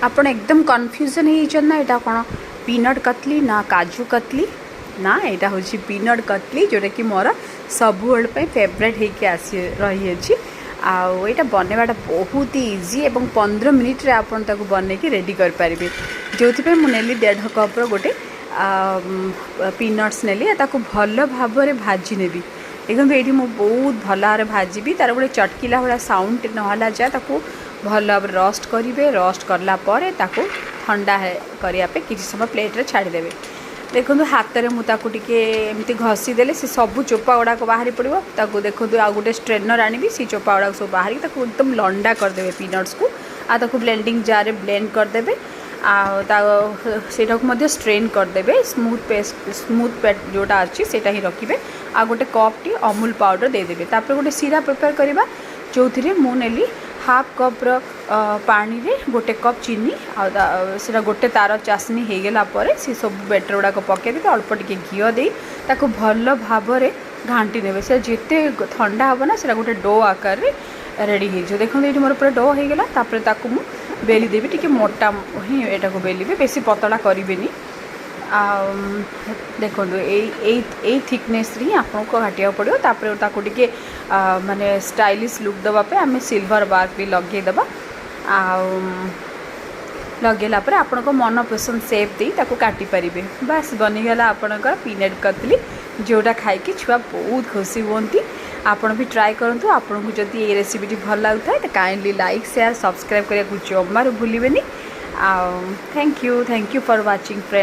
ଆପଣ ଏକଦମ କନଫ୍ୟୁଜନ୍ ହେଇଯାଇଛନ୍ତି ନା, ଏଇଟା କ'ଣ ପିନଟ୍ କତଲି ନା କାଜୁ କତଲି? ନା, ଏଇଟା ହେଉଛି ପିନଟ୍ କତଲି, ଯେଉଁଟାକି ମୋର ସବୁବେଳେ ପାଇଁ ଫେଭରେଟ୍ ହେଇକି ଆସି ରହିଅଛି। ଆଉ ଏଇଟା ବନେଇବାଟା ବହୁତ ଇଜି ଏବଂ 15 ମିନିଟ୍ରେ ଆପଣ ତାକୁ ବନେଇକି ରେଡ଼ି କରିପାରିବେ। ଯେଉଁଥିପାଇଁ ମୁଁ ନେଲି 1.5 କପ୍ର ଗୋଟେ ପିନଟ୍ସ ନେଲି ଆଉ ତାକୁ ଭଲ ଭାବରେ ଭାଜି ନେବି। ଦେଖନ୍ତୁ, ଏଇଠି ମୁଁ ବହୁତ ଭଲ ଭାବରେ ଭାଜିବି। ତାର ଗୋଟେ ଚଟକିଲା ଭଳିଆ ସାଉଣ୍ଡ ନହେଲା ଯାଏ ତାକୁ ଭଲ ଭାବରେ ରୋଷ୍ଟ କରିବେ। ରୋଷ୍ଟ କଲା ପରେ ତାକୁ ଥଣ୍ଡା କରିବା ପାଇଁ କିଛି ସମୟ ପ୍ଲେଟ୍ରେ ଛାଡ଼ିଦେବେ। ଦେଖନ୍ତୁ, ହାତରେ ମୁଁ ତାକୁ ଟିକେ ଏମିତି ଘଷି ଦେଲେ ସେ ସବୁ ଚୋପା ଗୁଡ଼ାକ ବାହାରି ପଡ଼ିବ। ତାକୁ ଦେଖନ୍ତୁ, ଆଉ ଗୋଟେ ଷ୍ଟ୍ରେନର୍ ଆଣିବି, ସେଇ ଚୋପା ଗୁଡ଼ାକ ସବୁ ବାହାରିକି ତାକୁ ଏକଦମ ଲଣ୍ଡା କରିଦେବେ ପିନଟ୍ସକୁ। ଆଉ ତାକୁ ବ୍ଲେଣ୍ଡିଂ ଜାର୍ରେ ବ୍ଲେଣ୍ଡ କରିଦେବେ ଆଉ ତା ସେଇଟାକୁ ମଧ୍ୟ ଷ୍ଟ୍ରେନ୍ କରିଦେବେ। ସ୍ମୁଥ୍ ପେଷ୍ଟ, ସ୍ମୁଥ୍ ଯେଉଁଟା ଅଛି, ସେଇଟା ହିଁ ରଖିବେ। ଆଉ ଗୋଟେ କପ୍ଟି ଅମୁଲ ପାଉଡ଼ର ଦେଇଦେବେ। ତାପରେ ଗୋଟେ ସିରା ପ୍ରିପେୟାର କରିବା, ଯେଉଁଥିରେ ମୁଁ ନେଲି ହାଫ୍ କପ୍ର ପାଣିରେ ଗୋଟେ କପ୍ ଚିନି। ଆଉ ସେଇଟା ଗୋଟେ ତାର ଚାସନି ହେଇଗଲା ପରେ ସେ ସବୁ ବେଟର ଗୁଡ଼ାକ ପକାଇଦେବେ। ଅଳ୍ପ ଟିକେ ଘିଅ ଦେଇ ତାକୁ ଭଲ ଭାବରେ ଘାଣ୍ଟି ନେବେ। ସେଟା ଯେତେ ଥଣ୍ଡା ହେବ ନା, ସେଇଟା ଗୋଟେ do ଆକାରରେ ରେଡ଼ି ହେଇଯିବ। ଦେଖନ୍ତୁ, ଏଇଠି ମୋର ପୁରା do ହେଇଗଲା। ତାପରେ ତାକୁ ମୁଁ ବେଲି ଦେବି। ଟିକେ ମୋଟା ହିଁ ଏଟାକୁ ବେଲିବି, ବେଶୀ ପତଳା କରିବେନି। ଆଉ ଦେଖନ୍ତୁ, ଏଇ ଏଇ ଏଇ ଥିକନେସ୍ରେ ହିଁ ଆପଣଙ୍କୁ କାଟିବାକୁ ପଡ଼ିବ। ତାପରେ ତାକୁ ଟିକେ ମାନେ ଷ୍ଟାଇଲିଶ ଲୁକ୍ ଦେବା ପାଇଁ ଆମେ ସିଲଭର ବାର୍କ ବି ଲଗେଇଦେବା। ଆଉ ଲଗେଇଲା ପରେ ଆପଣଙ୍କ ମନ ପସନ୍ଦ ସେପ୍ ଦେଇ ତାକୁ କାଟିପାରିବେ। ବାସ୍, ବନିଗଲା ଆପଣଙ୍କର ପିନଟ୍ କତଲି, ଯେଉଁଟା ଖାଇକି ଛୁଆ ବହୁତ ଖୁସି ହୁଅନ୍ତି। ଆପଣ ବି ଟ୍ରାଏ କରନ୍ତୁ। ଆପଣଙ୍କୁ ଯଦି ଏଇ ରେସିପିଟି ଭଲ ଲାଗୁଥାଏ, ତ କାଇଣ୍ଡଲି ଲାଇକ୍, ସେୟାର, ସବସ୍କ୍ରାଇବ୍ କରିବାକୁ ଜମାରୁ ଭୁଲିବେନି। ଆଉ thank you, thank you for watching, friend.